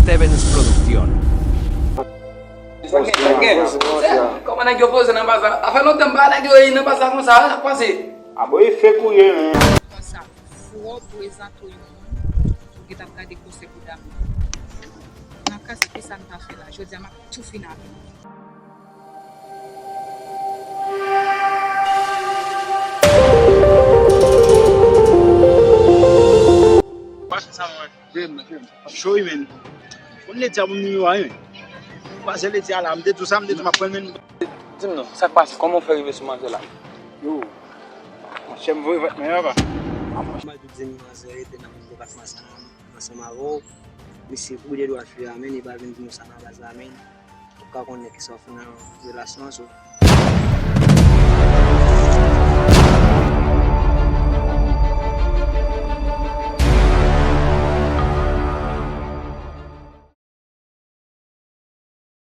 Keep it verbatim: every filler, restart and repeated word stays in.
Evans Production. Kòman nèg yo poze nan baz la? Sa fè lontan m pa wè nèg yo nan baz la konsa, sa k pase? Abo e fek ou ye, men. Konsa, fò w prezante w yon moun pou gen t ap gade konsèy pou dam nan. Nan ka sa, kisa n ta fè la? Jodi a, m ap tou fin avè w. Pase sa mwen. Cho wi men. Konn ledi a pou m nimewo a wi men. Pase ledi a la, m te di w sa, m te di w m ap pran l men. Di m non, sa k pase? Kòman w fè rive sou manzè la? Yo, monchè m voye vant mwen papa. Mwen tou di manzè rete nan menm depatman sa ansanm avè w. Misye brile dwat fi a men, li pa vin di nou sa nan baz la men. Ou ka konnen kisa w fè nan relasyon an, so.